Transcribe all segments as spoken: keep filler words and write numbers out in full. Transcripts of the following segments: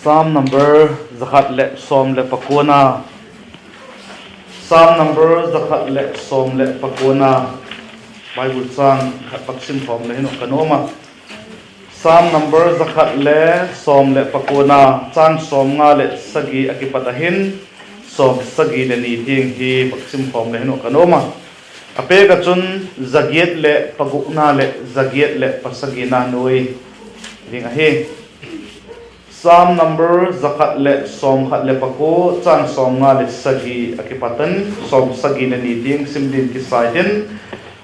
Sam number za khat leh sawm leh pakuana. Sam number za khat leh sawm leh pakuana. Bible châng khat vak sim khawm le hin uh ka nuam a. Sam number za khat le sawm leh pakuana, châng sawmnga leh sagi a kipat a hin sawmsagi leh ni tiang hi vak sim khawm le hin uh ka nuam a. A pêk ah chun za giat leh pagukna leh za giat leh pasagina nuai ding ahi. Sam number za khat leh sawm khat leh pakua, châng sawmnga leh sagi a kipat in sawmsagi leh ni tiang sim ding kisai hin,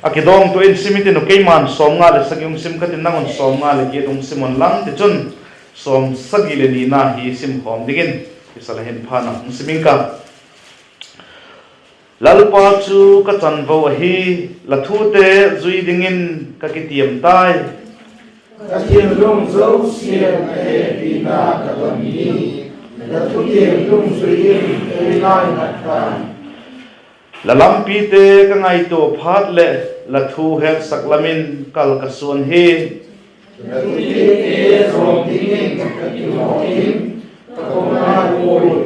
a kidawngtu in sim i tin uh, keima'n sawmnga leh sagi hung sim ka tin, nang un sawmnga leh giat hung sim unlang, tichun sawmsagi leh nina hi sim khawm dingin kisa la hin pha na hung sim ing ka. Lalpa chu ka chanvo ahi, la thute zui dingin ka kitiam tai. Ka thinlung zosia'n a hepina ka don hi, la thutiam dungzui in ei lainat tan. La lampite ka ngaitua phat leh, la thu hetsak lam in kal ka suan hi. La thutiamte zawm dingin ka kimaw in, ka ko ngai puai.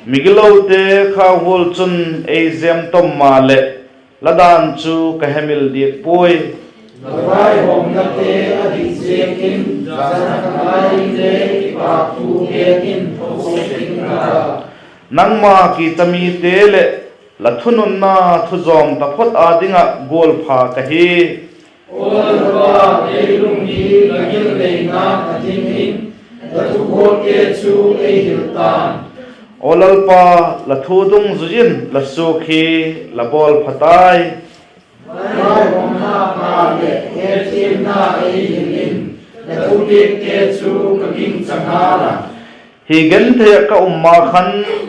Migilote khauhual chun ei zem tom maleh, la dan chu ka hemil diak puai. La vaihawmnate a dik ziakin, zan khat lai in le kipakthu pêk in ka hung ding a. Nangma kicha mite leh la thununna thuzawm taphot â ding ah gualpha ka hi. Aw Lalpa, ei lung hi la gil leina a ding in, la thuguatte chu ei hil tan. Aw Lalpa, la thu dungzui in la suak hi la bawl pha tai. Vaihawmna leh hetthiamna ei hil in, la thupiakte chu ka gingcha ngal a. Hi genthei ah ka um ma khan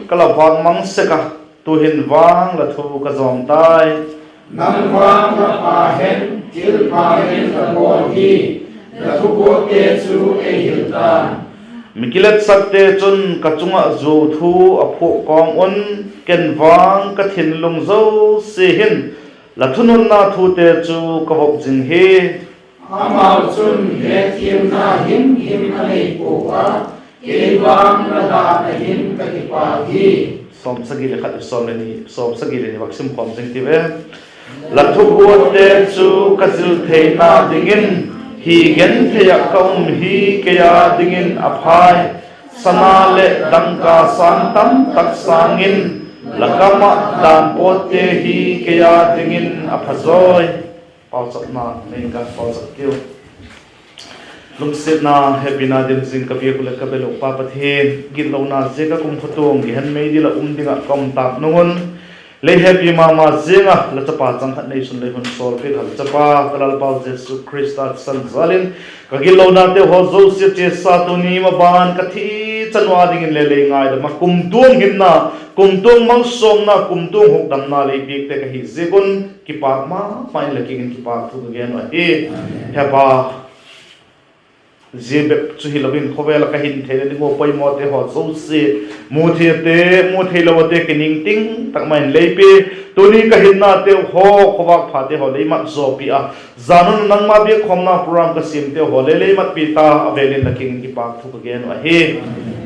ka la vâk mang sek a, tu'hin vang la thu ka zawm tai. Nang vang la pha hen, thilpha hen la bawl hi, la thuguatte chu ei hil tan. Mi kiletsakte chun ka chung ah zuau thu a phuak kawm un, ken vang ka thinlung zosia hin la thununna thute chu ka vop zing hi. Amau chun hetthiamna himhim a nei pua a, kei vang la dan ah hin ka kipâk hi. Sawmsagi leh khat, sawm le ni, sawmsagi leh ni vak sim khawm zing ti ve. La thuguatte chu ka zil theina dingin, hi genthei ah ka um hi kei â dingin a phai. Sana leh dangka sâng tam tak sâng in, la kam ah dan pawtte hi kei â dingin a phazawi. Pauchapna nei ka pauchap tiu. Lungsiatna, hepina dim zing ka biak uh leh ka bel uh Pa Pathian, gitlona ziak ah kumtuang gehen meidil ah um ding ah ka um tâk nung un, lei hepi ma ma ziang a la chapa chang khat neisun lei hun sawlpiak a, la chapa ka Lalpau Jesu Khrista thisan jal in ka gitlonate haw zosia chiasa, tuni maban ka thi chan ua dingin le lei ngaidam a, kumtuang hinna, kumtuang malsawmna, kumtuang hukdamna lei piakte ka hi ziak un kipâk ma ma in la kiang in kipâk thu ka gen uh ahi. He Pa, zia bep chu hilo in khawvel ah ka hin theina ding ua poimawte haw zosia, mu theite, mu theilo ate kiningting tak ma in lei pia. Tuni ka hinnateu haw, khawvâk phate haw lei mat zawpi a, zan un nangma biakkhawmna program ka siamteu haw le lei matpi ta a, vêl in la kiang in kipâk thu ka gen uh ahi.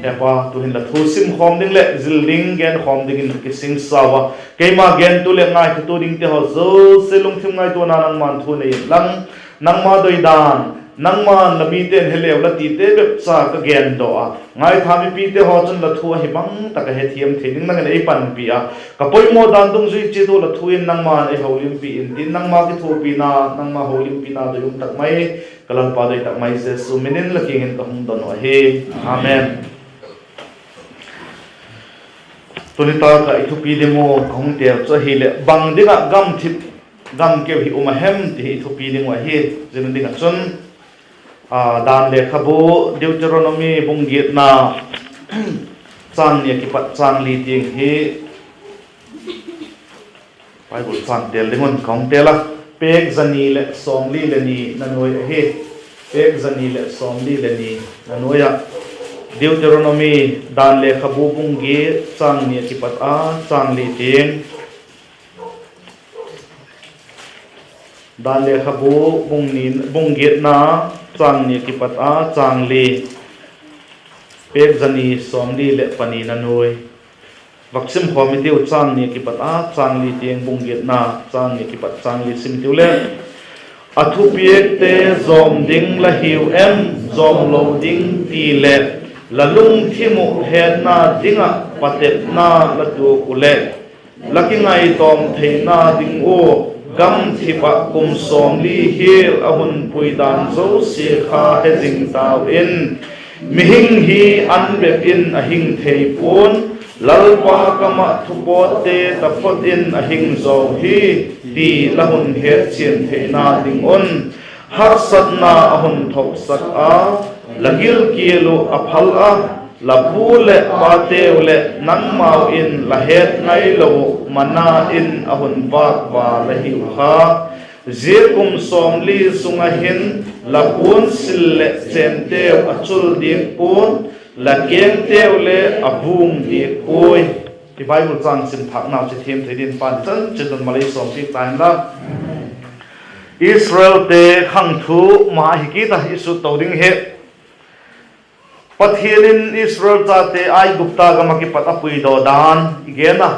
He Pa, tu'hin la thu sim khawm ding leh zil ding, gen khawm dingin ka kisingsa ua, keima gentu leh ngaithatu dingte haw zosia lungthim ngaituana nangma'n thu nei inlang, nangma doidan, nangma'n la mite'n he leu la tite bep cha ka gendaw a, ngaitha mipite haw chun la thu ahi bang tak a hethiam thei ding nang in ei panpi a, ka poimaw dan dungzui chiat ua la thu in nangma'n ei holimpi intin, nangma kithuapina, nangma holimpi na doi um tak mai, ka Lalpa doi tak mai Jesu min in la kiang in ka hung don uh ahi. Amen. Tuni tâk ah i thupi ding uh ka hung têl chu ahileh, bang ding ah gamthip, gam keu hi um a hem ti hi i thupi ding uh ahi. Zia ding ah chun, a, Dan lekhabu, Deuteronomy bung giatna, châng ni a kipat châng li tiang hi Bible châng têl ding un ka hung têl a, pêk za ni leh sawmli leh ni na nuai ahi. Pêk za ni leh sawmli leh ni na nuai ah, Deuteronomy, Dan lekhabu bung giat, châng ni a kipat a châng li tiang. Dan lekhabu bung ni, bung giatna, châng ni a kipat a châng li. Pêk za ni, sawmli leh panina nuai. Vak sim khawm i tiu, châng ni a kipat a châng li tiang, bung giatna châng ni a kipat châng li sim i tiu le. A thupiakte zawm ding la hiu em, zawm lo ding ti leh, la lungthim uh hetna ding ah patepna la tuak uh leh, la kingaitawm theina ding ua gamthip ah kum sawmli hial a hun pui dan zosia kha he zing tau in. Mihing hi an bep in a hing thei pua'n, Lalpa kam ah thupawtte taphot in a hing zaw hi, ti la hun hetchian theina ding un haksatna a hun thoksak a, la gilkial uh a phal a, la pu leh pateu leh nangmau in la het ngailo uh mana in a hun vâk va la hiu kha. Zia kum sawmli sung ah hin la puansil leh chênteu a chul diak pua'n, la kengteu le a vung diak puai. I Bible châng sim thâknau chi thiam thei dingin Pa'n i chan chiat un malei sawmpiak ta inla. Israelte khangthu ma hi kit a i sut to ding hi. Pathian in Israel chate Aigupta gam ah kipat a puidaw dan i gen a.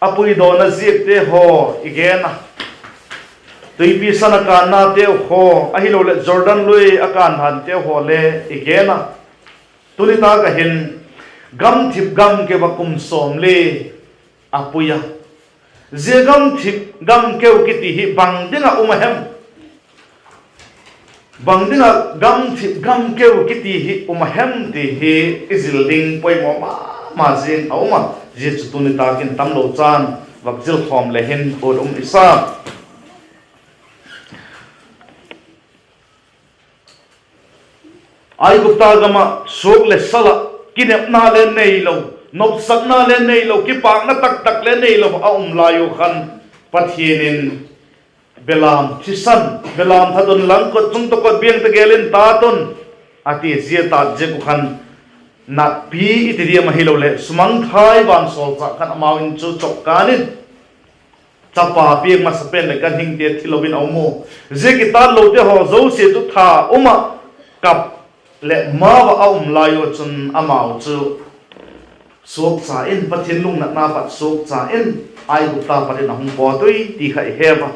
A puidawna ziakte haw i gen a. Tuipi San a kânnateu haw, ahiloleh Jordan lui a kân danteu haw le i gen a. Tuni tâk ah hin gamthip gamkeu ah kum sawmli a pui a. Zia gamthip gamkeu kiti hi bang ding ah um a hem? Bang ding ah gamthip gamkeu kiti hi um a hem ti hi i zil ding poimaw ma ma ziang a um a. Zia chu tuni tâk in tamlo chan vak zil khawm le hin ut um i sa. Aigupta gam ah suak leh sal ah kinepna le neilo, nopsakna le neilo, kipâkna taktak le neilo a um lai u khan Pathian in belam thisan, belam that un lang, kot chung tawh kot biang tegel in tat un, a ti. Zia tat ziak uh khan natpi i ti diam ahiloleh sumangthai vansawlchâk khan amau in chu chawk kân in, chapa piak masa pen leh ganhingte thi lo in a um u. Zia kitatlote haw zosia chu tha um ah kap leh mau ah a um lai u chun amau chu suakcha in, Pathian lungnatna pat suakcha in, Aigupta pat in a hung pawt ui ti kha i he a,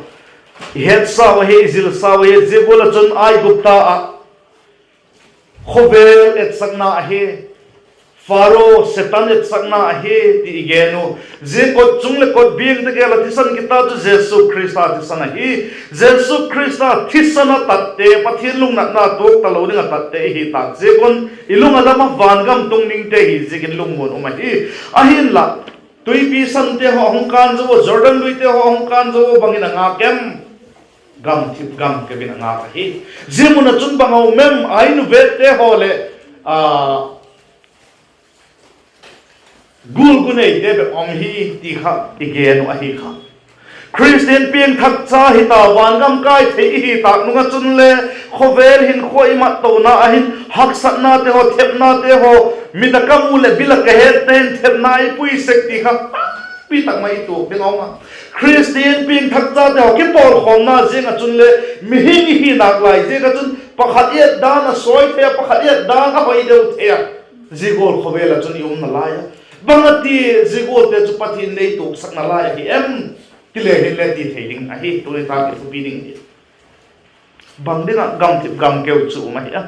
i hetsau ahi, i zilsau ahi. Zia gual ah chun Aigupta ah khawvel etsakna ahi, Pharaoh Setan etsakna ahi ti i gen u. Zia kot chung leh kot biang tegel ah thisan kitat chu Jesu Khrista thisan ahi. Jesu Khrista thisan a tatte, Pathian lungnatna tuak talo ding ah tatte i hi tâk ziak un i lung a dam a, vangam tung dingte hi ziakin lungmuan um ahi. Ahinla, Tuipi Sante haw hung kân zo a, Jordan luite haw hung kân zo a, bang in a ngâk em? Gamthip gamkeu in a ngâk ahi. Zia mun ah chun bang a um em? Ai nuvêtte haw leh, a, gul guneite bep um hi ti kha i gen uh ahi kha. Khristian piangthak cha hita, vangam kai thei i hi tâk nung ah chun le, khawvel hinkhua i mattona ah hin haksatnate haw, thepnate haw, mit a ka mu leh bil a ka hette hin thepna i pui sek ti kha tampi tak mai i tuak ding a um a. Khristian piangthak chate haw kipawlkhawmna ziang ah chun le, mihing i hi nâk lai ziak ah chun pakhat i et dan a sawi thei a, pakhat i et dan a hoi deu thei a. Zia gual khawvel ah chun i umna lai a, bang a ti, zia gualte chu Pathian lei tuaksakna lai ahi em? Ti le hinle ti thei ding ahi. Tuni tâk i thupi ding hi, bang ding ah gamthip gamkeu chu um ahi a?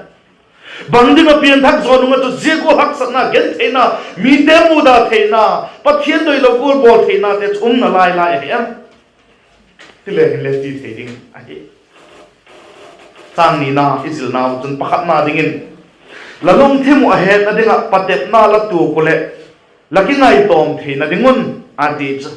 Bang ding ah pianthak zaw nung ah chu zia gual haksatna, gentheina, mite muda theina, Pathian doilo gual bawl theinate chu umna lai lai ahi em? Ti le hinle ti thei ding ahi. Chang nina i zilnau chun pakhatna dingin, la lungthim uh a hetna ding ah patepna la tuak uh leh, la kingaitawm theina ding un, a ti chu.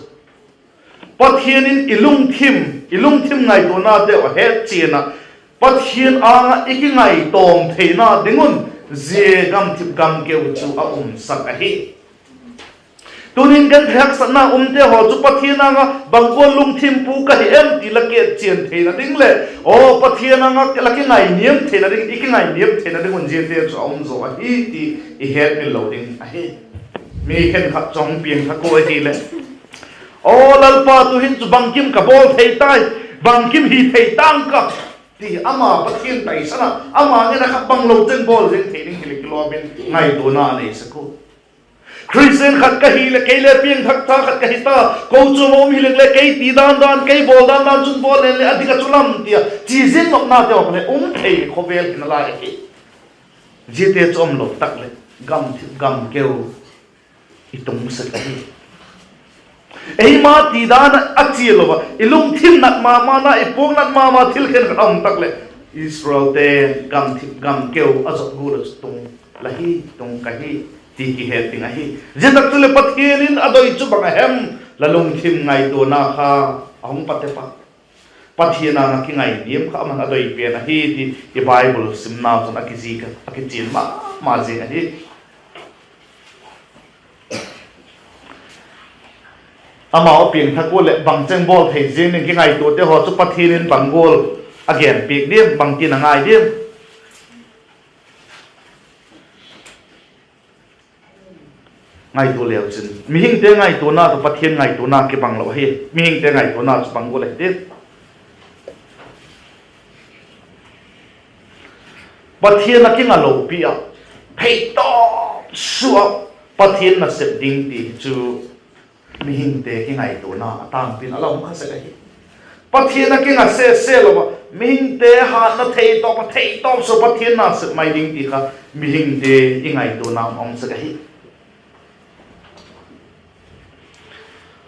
Pathian in i lungthim, i lungthim ngaituanate uh a hetchian ah, Pathian âng ah i kingaitawm theina ding un, zia gamthip gamkeu chu a umsak ahi. Tunin genthei haksatna umte haw chu Pathian âng ah bang gual lungthim pu ka hi em ti la kietchian theina ding leh, aw, Pathian âng ah la kingainiam theina ding, i kingainiam theina ding un ziate chu a um zaw ahi ti i hetmil lo ding ahi. Mi khenkhat chu hung piangthak ua ahileh, aw Lalpa, tu'hin chu bangkim ka bawl thei tai, bangkim hi thei ta'ng ka, ti ama Pathian taisan ah ama ngen ah kha bang lo cheng bawl zing thei ding kile lo in ngaituana a neisak u. Khristian khat ka hi leh, kei le piangthak cha khat ka hi ta, kochuam ah um hi leng le kei ti dan dan, kei bawl dan dan chun bawl leng le a dik ah chu lam ti a chia ziang nopnate haw kha le um thei khawvel hi nalai ahi. Ziate chu um lo tak leh gamthip gamkeu i tung sek ahi. Eima ti dan ah a chia lo ah i lungthim nat ma ma na, i puak nat ma ma thil khenkhat a um tak leh Israelte gamthip gamkeu a zot gual ah chu tung la hi, tung ka hi ti kihet ding ahi. Zia tak chuleh Pathian in a doi chu bang a hem? La lungthim ngaituana kha a hung patep a, Pathian âng ah kingai diam kha aman a doi pen ahi ti i Bible simnau chun a kizik a, a kichian ma ma zing ahi. Amau a piangthak ua leh bangcheng bawl thei ziang ding kingaituate haw chu Pathian in bang gual a genpiak diam, bangtin a ngai diam? Ngaitua leu chin, mihingte ngaituana tawh Pathian ngaituana kibang lo ahi. Mihingte ngaituana chu bang gual ahi ti? Pathian a kinga lopi ah, theitawp sua ah Pathian nasep ding ti hi chu mihingte kingaituana a tângpi in a la um kha sek ahi. Pathian a kinga sese lo ah mihingte hâtna theitawp ah, theitawp sua Pathian nasep mai ding ti kha mihingte i ngaituana a um sek ahi.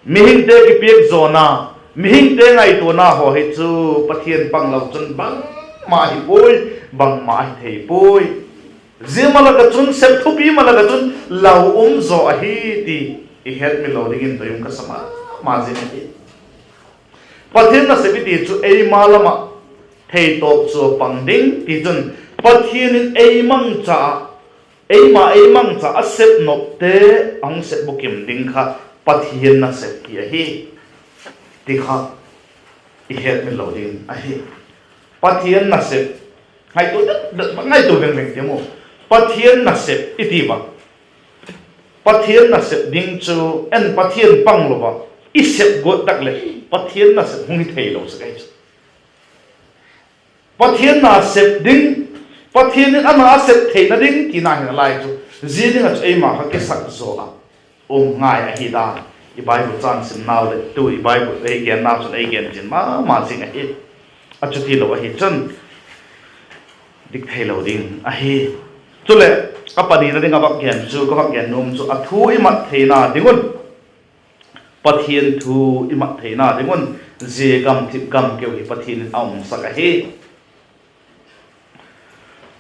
Mihingte kipiak zawna, mihingte ngaituana haw hi chu Pathian pang lo chun bangma hi puai, bangma hi thei puai. Zia malak ah chun, sep thupi malak ah chun lau um zaw ahi ti i hetmil lo dingin doi um ka sa ma ma zing ahi. Pathian nasep i ti chu eima lam ah theitawp sua pang ding ti chun Pathian in ei mangcha ah, eima ei mangcha a sep nopte a hung sep bukim ding kha Pathian nasep hi ahi ti kha i hetmil lo ding ahi. Pathian nasep, ngaitua, ngaitua veng veng ti maw. Pathian nasep i ti va, Pathian nasep ding chu, en Pathian pang lo ah i sep guat tak leh Pathian nasep hung hi theilo sek ahi chu. Pathian nasep ding, Pathian in a na a sep theina ding tina hi nalai chu, zia ding ah chu eima kha kisak zaw a um ngai ahi dan i Bible châng simnau leh tu i Bible ei gennau chun ei gen chian ma ma zing ahi. A chuti lo ahi chun dik theilo ding ahi. Chuleh, a panina ding a vak gen chu, ka vak gen nuam chu a thu i mat theina ding un, Pathian thu i mat theina ding un, zia gamthip gamkeu hi Pathian in a umsak ahi.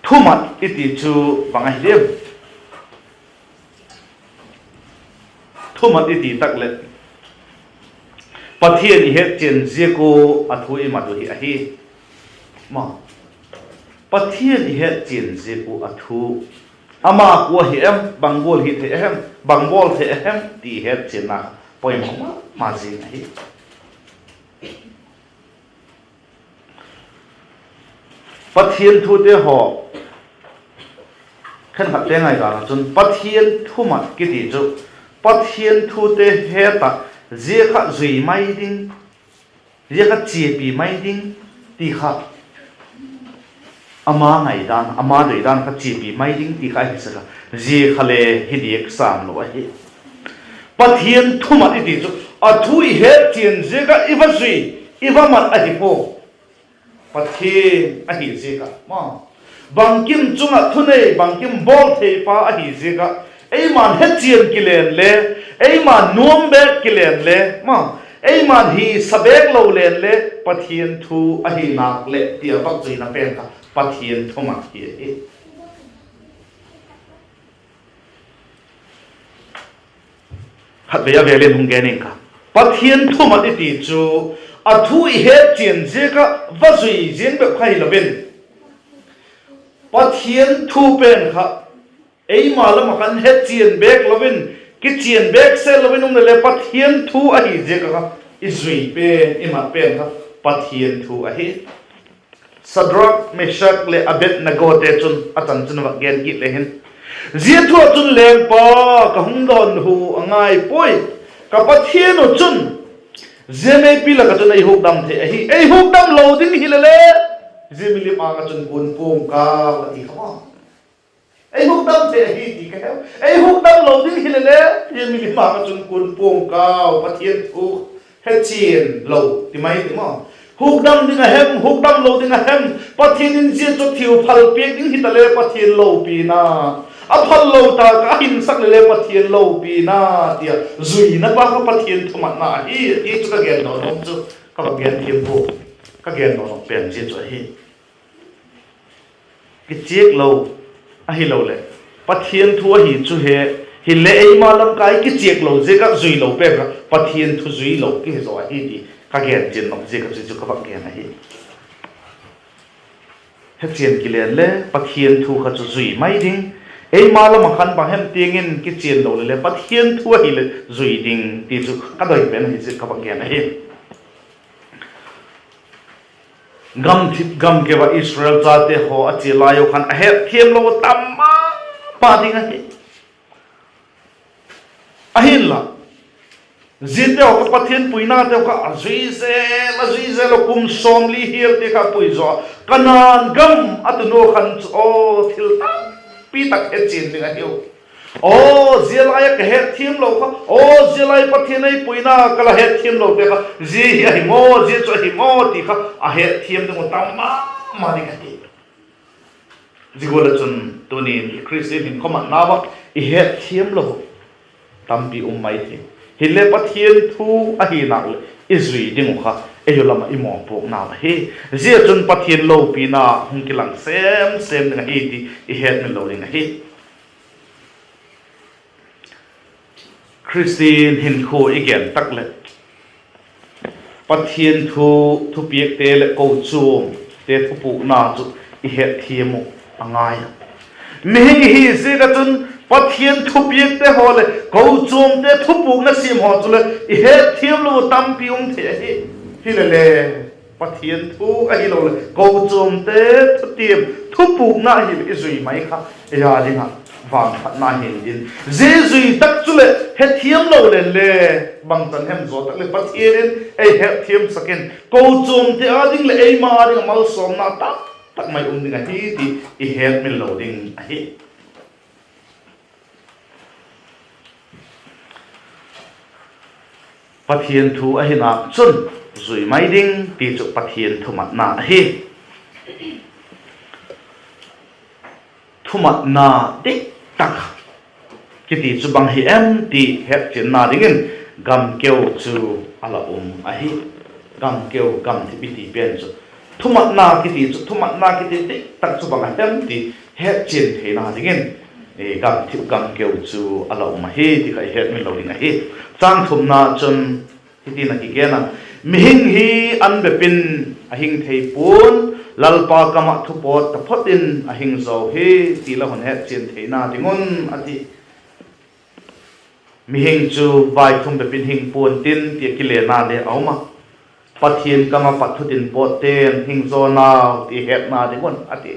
Thumat i ti chu bang ahi diam? Thumat i ti tak leh Pathian i hetchian ziak ua a thu i mat uh hi ahi. Ma, Pathian i hetchian ziak ua a thu, ama kua hi em, bang gual hi thei a hem, bang bawl thei a hem ti hetchianna poimaw ma ma zing ahi. Pathian thute haw khenkhatte ngaidan ah chun Pathian thumat kiti chu Pathian thute het ah zia kha zui mai ding, zia kha chiapi mai ding ti kha ama ngaidan, ama deidan kha chiapi mai ding ti kha ahi sek a, zia kha le hi diak sâng lo ahi. Pathian thumat i ti chu a thu i hetchian ziak ah i va zui, i va mat ahi pua. Pathian ahi ziak ah ma, bangkim chung ah thunei, bangkim bawl thei pa ahi ziak ah, eima'n hetchian kilen le, eima'n nuam bêk kilen le ma, eima'n hisa bêk lo len le Pathian thu ahi nâk leh ti a vak zuina pen kha Pathian thumat hi ahi. Khatvei a vêl in hung gen ing ka, Pathian thumat i ti chu a thu i hetchian ziak ah va zui ziang bep kha hilo in, Pathian thu pen kha eima lam ah khan hetchian bêk lo in, kichian bêk sel lo in um le le Pathian thu ahi ziak ah kha i zui pen, i mat pen kha Pathian thu ahi. Sadrak, Meshak leh Abednegote chun a chanchin vak gen kit le hin, zia thu ah chun, Lengpa, ka hung dawnhu a ngai puai, ka Pathian uh chun zia meipi lak ah chun ei hukdam thei ahi, ei hukdam lo ding hile le zia milim âng ah chun kun pua'ng ka, a ti kha ma. Ei huk hukdam thei ahi ti ka he. Ei hukdam lo ding hile le, zia milim ah ka chun kun pua'ng kau, Pathian thu hechian lo ti mai ti maw. Hukdam ding a hem, hukdam lo ding a hem, Pathian in zia chu thiu phal piak ding hita le Pathian lopina, a phal lo ta ka hinsak le le Pathian lopina, tia zuina pa kha Pathian thumatna ahi ti chu ka gen dawn chu, ka va gen thiam pua, ka gen dawn pen zia chu ahi. Kichiak lo ahiloleh Pathian thu ahi chu he, hile eima lamkai kichiak lo ziak ah zui lo pen kha Pathian thu zui lo kihi zaw ahi ti ka gen chian nop ziak ah chu chu ka va gen ahi. Hechian kilen le Pathian thu kha chu zui mai ding. Eima lam ah khan bang hem tiang in kichian lo le le Pathian thu ahile zui ding ti chu ka doi pen ahi ziak ka va gen ahi. Gamthip gamkeu ah Israel chate haw a chia lai u khan a hetthiam lo tam ma ma ding ahi. Ahinla, ziate haw kha Pathian puinate haw kha a zui zel, a zui zel a, kum sawmli hial te kha pui zaw a, Kanaan gam a tun u khan chu aw thil tampi tak hechian ding ahiu. Aw zia lai ah ka hetthiam lo kha, aw zia lai Pathian ei puina ka la hetthiam lote kha zia hi ahi maw, zia chu ahi maw ti kha a hetthiam ding uh tam ma ma ding ahi. Zia gual ah chun tuni'n i Khristian hinkhua matnau ah i hetthiam lo tampi um mai thei. Hile Pathian thu ahi nak leh i zui ding uh kha ei u lam ah i mawpuaknau ahi. Zia chun Pathian lopina hung kilang sem sem ding ahi ti i hetmil lo ding ahi. Khristian hinkhua i gen tak leh Pathian thu, thupiakte leh kochuamte thupukna chu i hetthiam uh a ngai a. Mihing i hi ziak ah chun Pathian thupiakte haw leh kochuamte thupukna siam haw chuleh i hetthiam lo tampi um thei ahi. Hilele Pathian thu ahiloleh kochuamte thutiam thupukna ahileh i zui mai kha ei â ding ah vangphatna hin din. Zia zui tak chuleh hethiam lo le le bangchan hem zaw tak leh Pathian in ei hetthiamsak in kochuamte â ding leh eima â ding ah malsawmna tam tak mai um ding ahi ti i hetmil lo ding ahi. Pathian thu ahi nak chun zui mai ding ti chu Pathian thumatna ahi. Thumatna dik tak kiti chu bang hi em ti hetchianna dingin gamkeu chu a la um ahi. Gamkeu, gamthip i ti pen chu thumatna kiti chu, thumatna kiti dik tak chu bang a hem ti hetchian theina dingin gamthip gamkeu chu a la um ahi ti kha i hetmil lo ding ahi. Châng thumna chun hitin a kigen a, mihing hi an bep in a hing thei pua'n, Lalpa kam ah thu pawt taphot in a hing zaw hi ti la hun hetchian theina ding un a ti. Mihing chu vaithum bep in hing pua'n tin ti a kilena le a um a, Pathian kam ah pat thutin pawtte'n hing zaw nau ti hetna ding un a ti.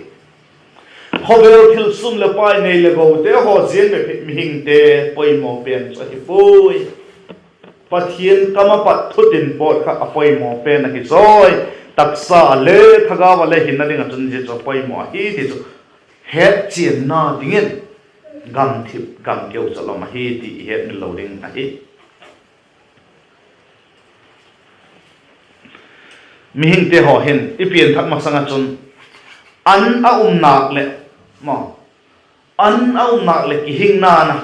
Khawvel thil sum leh pai nei leh gote haw ziang bep hi mihingte poimaw pen chu ahi puai. Pathian kam ah pat thutin pawt kha a poimaw pen ahi zawi. Taksa a le thagau a le hinna ding ah chun zia chu a poimaw ahi ti chu hetchianna dingin gamthip gamkeu chu a la um ahi ti i hetmil lo ding ahi. Mihingte haw hin i pianthak masang ah chun an a um nak leh, maw, an a um nak leh kihing na'n a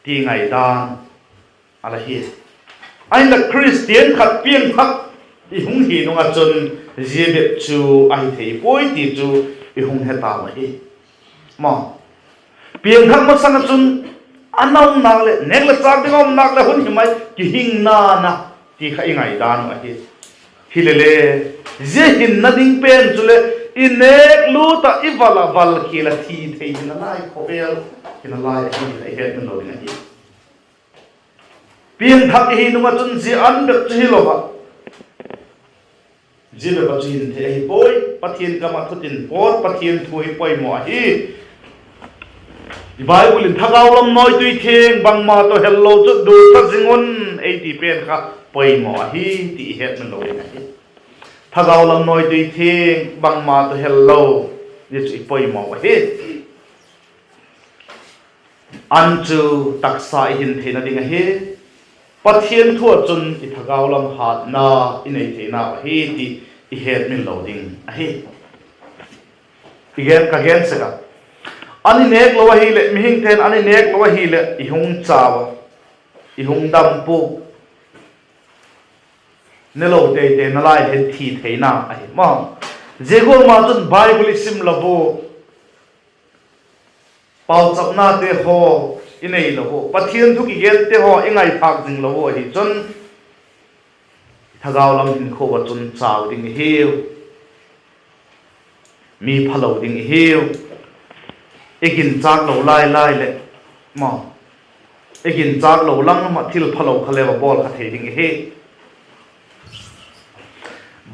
ti ngaidan a la hi. Ahinla Khristian khat piangthak i hung hi nung ah chun zia bep chu ahi thei puai ti chu i hung he tau ahi. Maw, piangthak masang ah chun an a um nak leh, nêk leh châk ding a um nak leh hun hi mai, kihing na'n a ti kha i ngaidan uh ahi. Hilele, zia hinna ding pen chuleh i nêk lût ah i val ah val khial a thi thei hina lai, khawvel hina lai ahi, i hetmil lo ding ahi. Piangthak i hi nung ah chun zia an bep chu hilo a, zia bep a chu hin thei ahi puai. Pathian kam ah thutin pawt, Pathian thu hi poimaw ahi. I Bible in thagau lam nawitui thiang bangma tawh hel lo chu duttha zing un ei ti pen kha poimaw ahi ti i hetmil lo ding ahi. Thagau lam nawitui thiang bangma tawh hel lo, zia chu i poimaw ahi. An chu taksa i hin theina ding ahi. Pathian thu ah chun i thagau lam hatna i nei theina ahi ti i hetmil lo ding ahi. I gen, ka gen sek a, an i nêk lo ahileh, mihingte'n an i nêk lo ahileh i hung chau a, i hung dam pua, ne lo teitei nalai hen thi theina ahi ma. Zia gual ma chun Bible i sim lo ua, pauchapnate haw i nei lo ua, Pathian thu kigente haw i ngaithâk zing lo ua ahi chun, thagau lam hinkhua ah chun chau ding i hiu, mi phalo ding i hiu. I ginchâk lo lai lai leh, ma, i ginchâk lo lang lam ah thil phalo kha le va bawl kha thei ding i hi.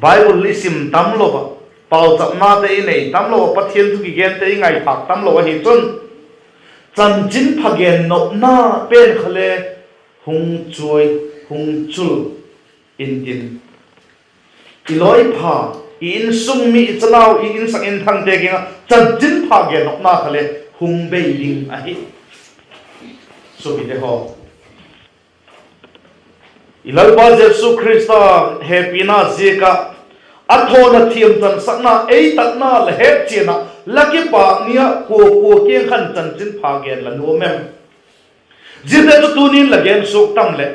Bible i sim tamlo ah, pauchapnate i nei tamlo ah, Pathian thu kigente i ngaithâk tamlo ahi chun, chanchinpha gen nopna pen kha le hung chuai, hung chul intin, i lawipha, i insung mi, i chanau, i insak inthangte kiang ah chanchinpha gen nopna kha le hung bei ding ahi. Suapite haw, i Lalpa Jesu Khrista hepina ziak ah a thawn a thiam chansakna ei tatna la hetchian ah la kipâk ni ah kua kua kiang khan chanchinpha gen la nuam em? Ziate chu tuni'n la gen suak tam leh,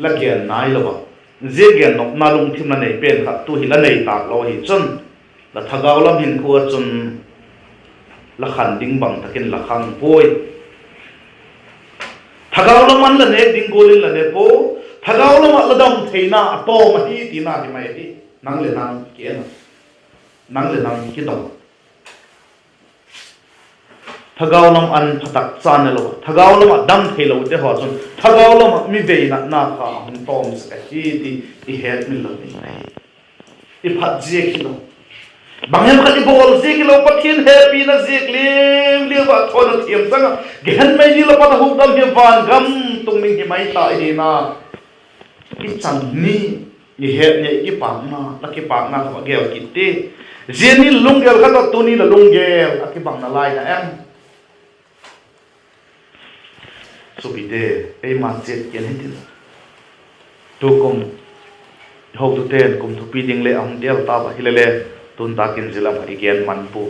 la gen nai lo a, zia gen nopna lungthim la nei pen kha tu hi la nei tâk lo ahi chun, la thagau lam hinkhua ah chun la khan ding bang tak in la khang puai. Thagau lam an la nêk ding gual in la ne pua, thagau lam ah la dam theina a tawm ahi tina hi mai ahi. Nang leh nang ki en a, nang leh nang kidong. Thagau lam an pha tak cha ne lo, thagau lam ah dam theilote haw chun thagau lam ah mi veinatna kha a hung tawm sek ahi ti i hetmil lo ding ahi. I phat ziak hilo, bang hem khat i bawl ziak hilo, Pathian hepina ziak liam liam ah thawn a thiam chang ah gehen mei dil ah pat a hukdam hi van gam tung ding hi mai ta i hina. I chan ni, i het ni, i kipâkna, la kipâkna kha va gel kit ti. Zia ni lunggel kha tawh tuni la lunggel a kibang nalai na em? Suapite, eima chiat kian hitin, tukum hotute'n kum thupi ding le a hung tel tau a, hile le, tun tak in zia lam ah i gen man pua.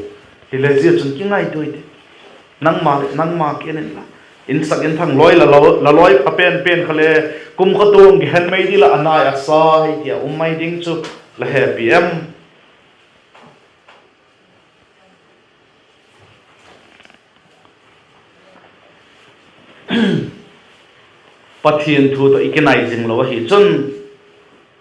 Hile zia chun kingaitua i ti, nangma leh nangma kian inla, insak inthang lawi, la lawi pha pen pen kha le, kum khat tung gehen mei dil ah a nai a sa hi ti a um mai ding chu la hepi em? Pathian thu tawh i kinai zing lo ahi chun,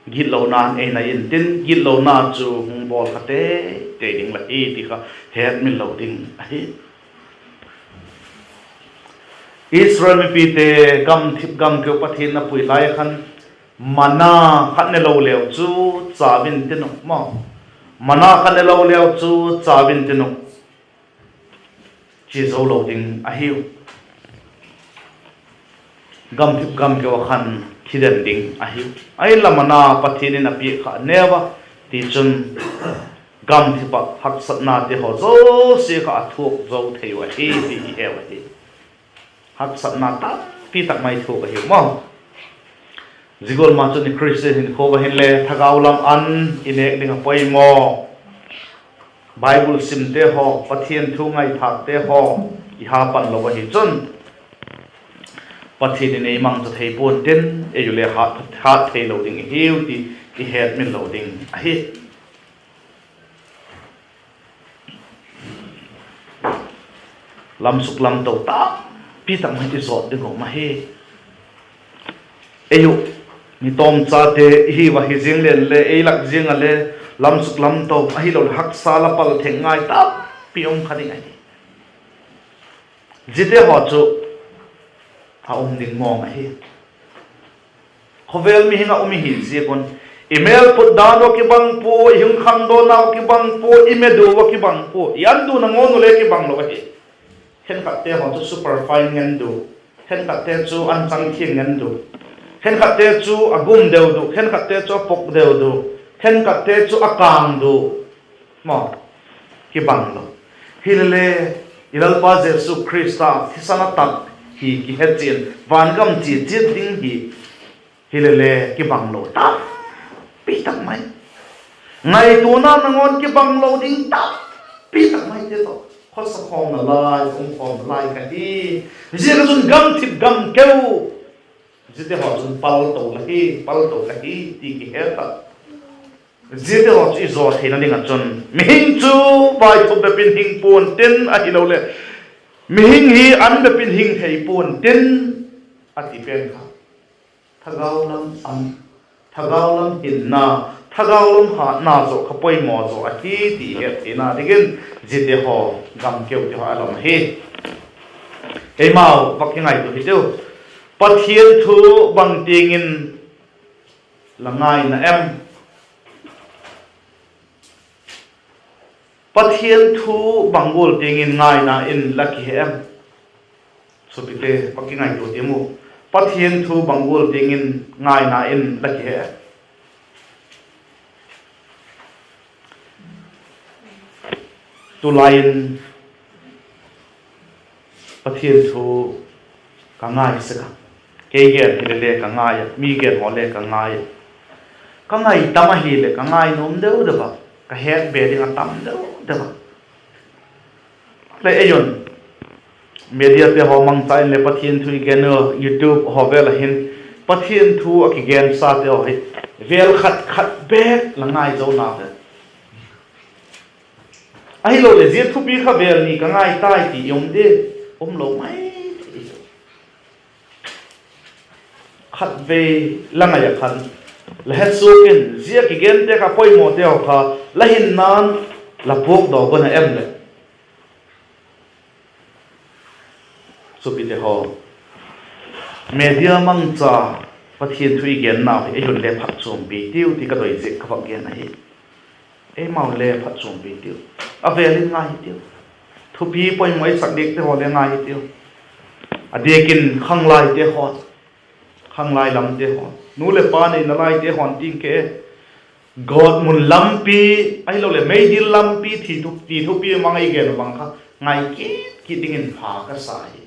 gitlona'n ei nai intin, gitlona chu hung bawl kha tei tei ding la hi ti kha hetmil lo ding ahi. Israel mipite gamthip gamkeu Pathian a pui lai khan, mana khat ne lo leu chu chau intin uh maw, mana khat ne lo leu chu chau intin uh, chia zo lo ding ahiu. Gamthip gamkeu ah khan thi den ding ahiu. Ahinla mana Pathian in a piak kha neu a, tichun gamthip ah haksatnate haw zosia kha a thuak zo thei uh ahi ti i heu ahi. Haksatna tampi tak mai thuak ahiu maw. Zia gual ma chun i Khristian hinkhua ah hinle thagau lam an i nêk ding a poimaw. Bible simte haw, Pathian thu ngaithâkte haw i ha pan lo ahi chun, Pathian in ei mangcha thei pua'n tin, ei u le hat, hat theilo ding i hiu ti i hetmil lo ding ahi. Lamsuk lamto tampi tak mai i zawt ding um ahi. Ei u, mi tawmchate i hi ua, hi ziang leng le ei lak ziang ah le lamsuk lamto ahiloleh haksa la pal theng ngai tampi um kha ding ahi. Ziate haw chu a um ding mawng ahi. Khawvel mihing ah um i hi ziak un, i mêl put dan uh kibang pua, i hung khangdawnna uh kibang pua, i medu uh kibang pua, i an duna ngawn uh le kibang lo ahi. Khenkhatte haw chu superfine ngen du, khenkhatte chu anchang thiang ngen du, khenkhatte chu a gum deu du, khenkhatte chu a pok deu du, khenkhatte chu a kâng du, maw. kibang lo. Hilele, i Lalpa Jesu Khrista thisan a tat hi kihe chian, vangam chia chiat ding hi, hilele kibang lo tampi tak mai. Ngaituana nangawn kibang lo ding tampi tak maite tawh khawsa khawmna lai, um khawmna lai ka hi. Ziak a chun gamthip gam keu, ziate haw chun pal to la hi, pal to la hi ti kihe ta. Ziate haw chu i zaw theina ding ah chun mihing chu vaithup bep in hing pua'n tin, ahiloleh mihing hi an bep in hing thei pua'n tin, a ti pen kha thagau lam an, thagau lam hinna, thagau lam hatna zaw kha poimaw zaw ahi ti i het theina dingin ziate haw, gam keute haw a lam ahi. Eimau va kingaitua hitiu. Pathian thu bang tiang in la ngaina em? Pathian thu bang gual tiang in ngaina in la kihe em? Suapite, va kingaitua tiam u. Pathian thu bang gual tiang in ngaina in la kihe? Tulai in Pathian thu ka ngai sek a. Kei gen hile le ka ngai a, mi gen haw le ka ngai a. Ka ngai tam ahileh ka ngai nuam deu deu a, ka het be ding a tam deu deu a. Le ei un, mediate haw mangcha in leh Pathian thu i gen u, YouTube haw vel ah hin Pathian thu a kigensate haw hi vel khat khat bek la ngai zo na ve. Ahiloleh zia thupi kha vel ni ka ngai tai ti i um di, um lo mai thei. Khatvei la ngai ah khan, la he suak in zia kigente kha poimawte haw kha la hinna'n la puakdaw guan a em leh? Suapite haw, media mangcha Pathian thu i gennau hi ei hun le phatchuampi tiu ti ka doi ziak ka vak gen ahi. Eimau le phatchuampi tiu. A vel in ngai hitiu. Thupi poimaw i sak diakte haw le ngai hitiu. A diak in khanglaite haw, khanglai lamte haw, nu leh pa neina laite haw'n ting ke, gawtmun lampi, ahiloleh meidil lampi ti thupi mang ei gen u bang kha ngai kit kit dingin pha ka sa hi.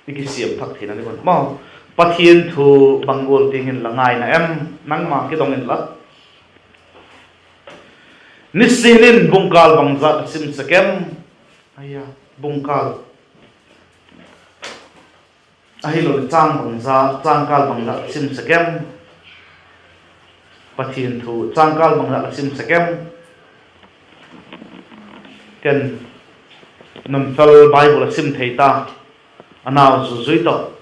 I kisiam thak theina ding un maw, Pathian thu bang gual tiang in la ngaina em? Nangma kidong inla, nisin in bungkâl bangzat la sim sek em? Bungkâl, ahiloleh châng bangzat, chângkâl bangzat la sim sek em? Pathian thu chângkâl bangzat la sim sek em? Ken nunfel Bible a sim thei ta, a nau Zuzui tawh,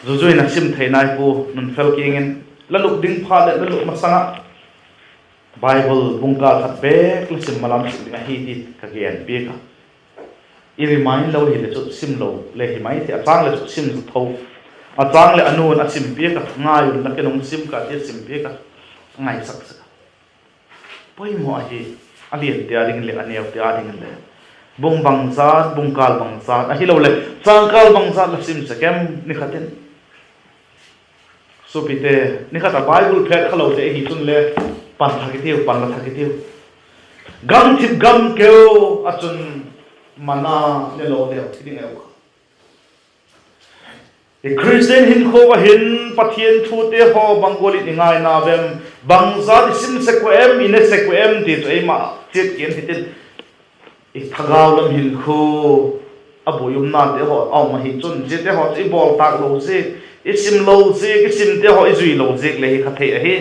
Zuzui in a sim thei nai pua, nunfel kiang in la lup ding phat leh la lup masang ah Bible bungkâl khat bêk la sim malam suk ding ahi ti ka gen piak a. I remind lo hileh chu sim lo le hi mai thei, a châng leh chu sim tho. A châng leh a nu'n a sim piak a, ngai unla ken hung sim ka ti a sim piak a, ngaisak sek a. Poimaw ahi, a liante â dingin leh a neute â dingin le. Bung bangzat, bungkâl bangzat, ahiloleh chângkâl bangzat la sim sek em ni khat in? Suapite, ni khat a Bible phet kha lote i hi chun le, pan thak i tiu, pan la thak i tiu. Gamthip gam keu ah chun mana ne lo leu thi ding eu kha. I Christian hinkhua ah hin Pathian thute haw bang gual in i ngaina vem, bangzat i sim sek ua em, i ne sek ua em ti chu eima chiat kian hitin. I thagau lam hinkhua a buai umnate haw a um ahi chun ziate haw chu i bawl tâk lo ziak, i sim lo ziak, i simte haw i zui lo ziak le hi kha thei ahi.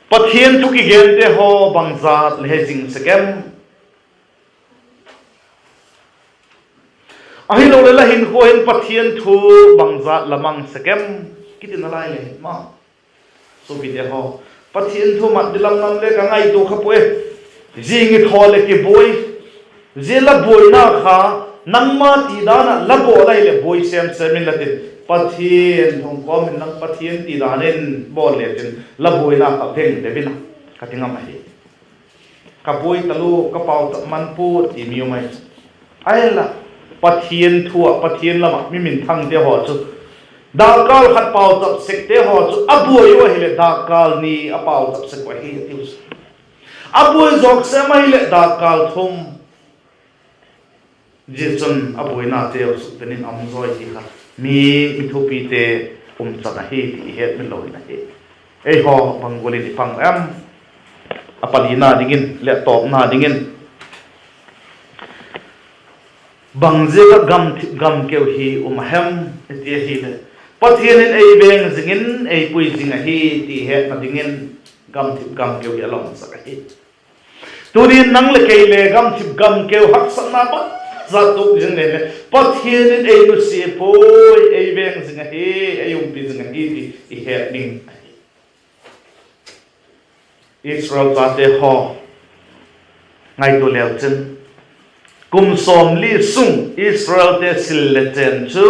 Pathian thu kigente haw bangzat le he zing sek em? Ahiloleh la hinkhua hin Pathian thu bangzat la mang sek em? Kiti nalai le hi ma. Suapite haw, Pathian thu mat di lam lam le ka ngaitua kha puai. Zing i thaw leh kibuai. Zia la buaina kha nangma ti dan ah la bawl ahileh buai sêm sêm inla tin, Pathian thu kawm inla, Pathian ti dan in bawl le tin la buaina kha veng deu in a, ka ti ngam ahi. Ka buai talua, ka pauchap man pua ti mi um ahi. Ahinla, Pathian thu ah, Pathian lam ah mi minthangte haw chu dakkâl khat pauchap sekte haw chu a buai u ahileh dakkâl ni a pauchap sek u ahi a tiu chu. A buai zawk sem ahileh dakkal thum, zia chun a buainateu sukden in a um zawi ti kha mi, mi thupite um chan ahi ti i hetmil lo in ahi. Eihaw bang gual in i pang em? A palina dingin leh tawpna dingin, bang ziak ah gamthip gamkeu hi um a hem i ti ahileh, Pathian in ei veng zing in ei pui zing ahi ti hetna dingin gamthip gamkeu hi a la umsak ahi. Tuni'n nang leh kei le gamthip gamkeu haksatna bangzat tuak zing leh le, Pathian in ei nusia puai, ei veng zing ahi, ei umpi zing ahi ti i het ding ahi. Israel chate haw, ngaitua leu chin, kum sawmli sung Israelte sil le chen chu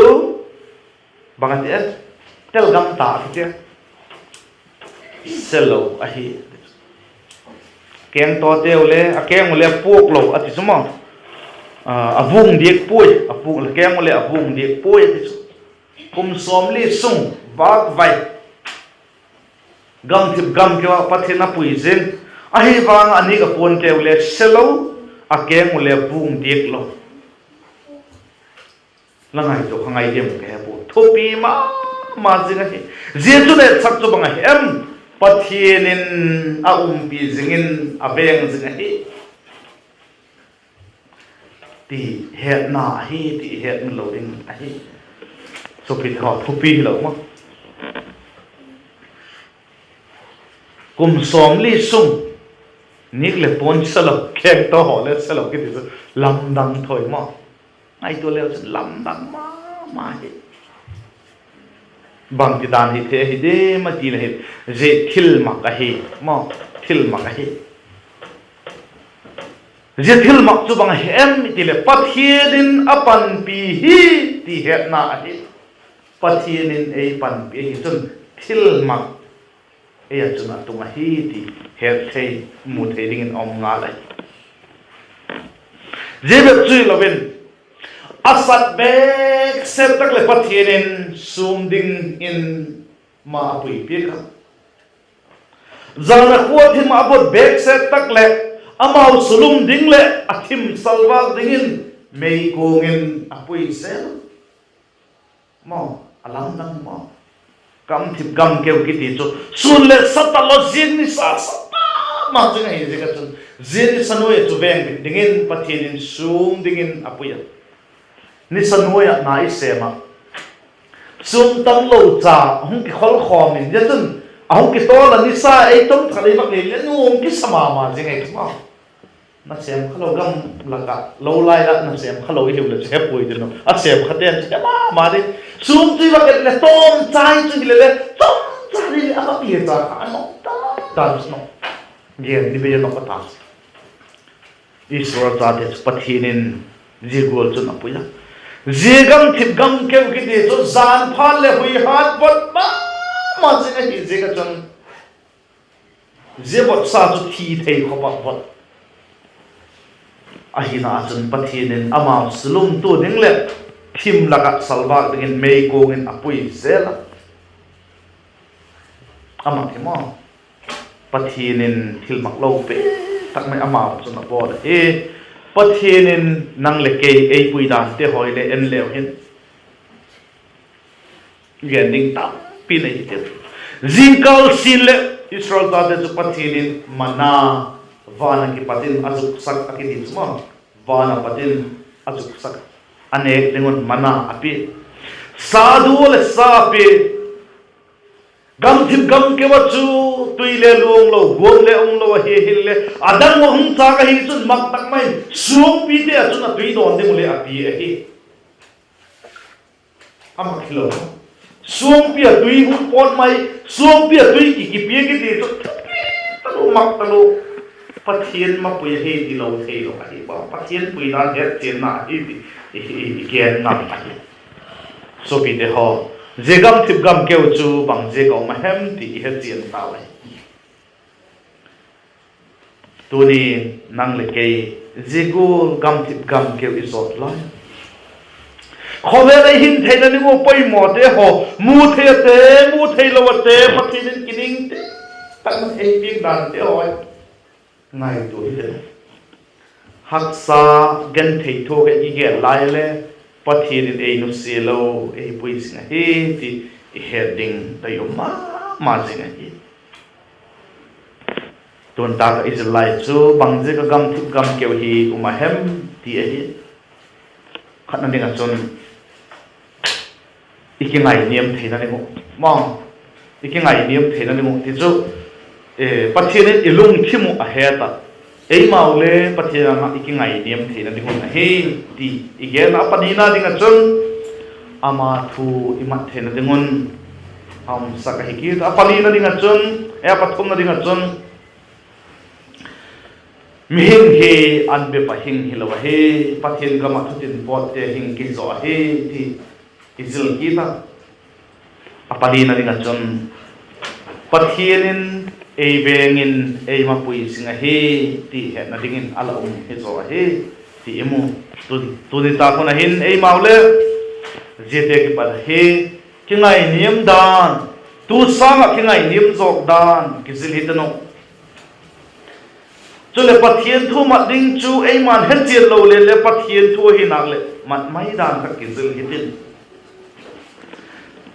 bang a ti e? Tel gam ta a ti a, se lo ahi. Kengtawteu le a keng u le puak lo a ti chu maw. A vung diak puai, a puak le keng u le a vung diak puai a ti chu. Kum sawmli sung vâk vai gamthip gamkeu ah Pathian a pui zing, ahi vang a nik a puanteu le se lo, a keng u le vung diak lo. La ngaitua kha ngai diam ka he pua, thupi ma ma zing ahi. Zia chu le sak chu bang ahi em? Pathian in a umpi zing in a veng zing ahi ti hetna ahi ti i hetmil lo ding ahi. Suapite haw, thupi hilo maw? Kum sawmli sung nik leh puan se lo, kengtaw haw le se lo kiti chu lamdang thoi maw? Ngaitua leu chun lamdang ma ma hi. Bangti dan hi thei ahi diam a ti le hi, zia thilmak ahi maw, thilmak ahi. Zia thilmak chu bang ahi em i ti leh, Pathian in a panpi hi ti hetna ahi. Pathian in ei panpi ahi chun thilmak ei a chun a tung ahi ti het thei, mu thei dingin a um ngal ahi. Zia bep chu hilo in, a sat bêk set tak leh Pathian in sûm dingin ma a pui piak a. Zan a khua thim ah a vot bêk set tak leh amau sulum ding leh a thim salvâk dingin meikuang in a pui zel. Maw, a lamdang maw? Gamthip gamkeu kiti chu sûn leh sa talo, zia nisa sa ta ma zing ahi ziak a chun, zia nisa nuai ah chu vêng bit dingin Pathian in sûm dingin a pui a. Nisa nuai ah na i sêm ah, sûm tam lo cha hung kikholkhawm in, zia chun a hung kitawl a, nisa ei tam khat ei vak lei le nuam kisa ma ma zing ahi chu maw. Nasêm kha lo, gam lak ah lo lai ah nasêm kha lo i hiu leh chu he puai ding uh, a sêm khate'n chu he ma ma ding. Sûm chu i vak et leh tawmchai chu hile le tawmchai ding leh a vak lia cha kha a nop ta ta chu nop. Gen ni bei a nop a ta. Israel chate chu Pathian in zia gual chun a pui a. Zia gamthip gamkeu kiti chu jan phat leh hui hat vot ma ma zing ahi ziak a chun, zia votsa chu thi thei khawp ah vot ahina chun Pathian in amau sulumtu ding leh thim lak ah salvâk dingin meikuang in a pui zel a. Amat hi maw, Pathian in thilmak lo pi tak mai amau chun a bawl ahi. Pathian in nang leh kei ei pui dante haw le en leu hin, gen ding tampi nei hi ti. Zingkâl sin leh Israel chate chu Pathian in manna van ah kipat in a zuksak a kiti chu maw, van ah pat in a zuksak, a nêk ding un manna a pia, sa du leh sa pia. Gamthip gamkeu ah chu tui le luang lo, guam le um lo ahi, hile a dang ua hung châk ahi chun mak tak mai in suangpite ah chun a tui dawn ding uh le a pia ahi. Amat hilo, suangpi ah tui hung pawt mai, suangpi ah tui ki, kipia kiti chu thupi talu, mak talu. Pathian mapui ahi ti lo theilo ahi, Pathian puina hetchianna ahi ti i gen ngam ahi. Suapite haw, zia gamthip gamkeu chu bang ziak a um a hem ti i hetchian tau ahi. Tuni nang leh kei zia gual gamthip gamkeu i zawt lai, khawvel ei hin theina ding ua poimawte haw, mu thei ate, mu theilo ate, Pathian in kining te tak in ei piak dante haw, Ngaitua hite. Haksa genthei thu kha i gen lai le, Pathian in ei nusia lo, ei pui zing ahi ti i het ding doi um ma ma zing ahi. Tun tak ah i zil lai chu bang ziak ah gamthip gamkeu hi um a hem ti ahi. Khatna ding ah chun i kingainiam theina ding uh, ma, i kingainiam theina ding uh ti chu, Pathian in i lungthim uh a het a, eimau le Pathian âng ah i kingainiam theina ding un ahi ti i gen a. A panina ding ah chun ama thu i mat theina ding un a umsak ahi kit a. A palina ding ah chun, e, a pathumna ding ah chun, mihing hi an bep ah hing hilo ahi, Pathian gam ah thutin pawtte hing kizaw ahi ti i zil kit a. A palina ding ah chun Pathian in ei veng in ei mapui zing ahi ti hetna dingin a la um hi zaw ahi ti i mu. Tuni tak hun ah hin eimau le ziate kipat ahi, kingainiam dan, tu sâng ah kingainiam zawk dan kizil hiten uh. Chuleh Pathian thu mat ding chu eima'n hechian lo le le Pathian thu ahi nak leh mat mai dan kha kizil hitin.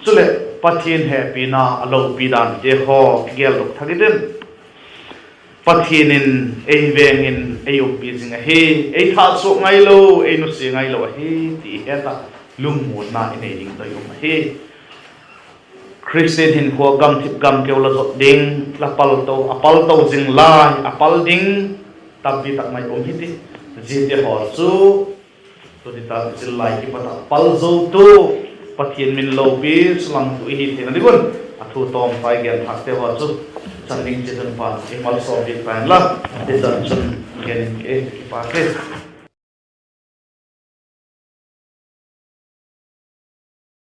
Chuleh Pathian hepina a lopi dante haw kigeldok thak hitin. Pathian in ei veng in ei umpi zing ahi, ei thasuak ngailo, ei nusia ngailo ahi ti i het a, lungmuanna i nei ding doi um ahi. Khristian hinkhua gamthip gamkeu la zot ding, la palto, a palto zing lai a pal ding tampi tak mai um hiti. Ziate haw chu tuni tak zil lai kipat ah pal zotu, Pathian min lopi, sulang tu i hi theina ding un a thu tawmpai gen thâkte haw chu chan ding chiat un pan ei malsawm piak ta inla, hichan chun gen in e, kipak e.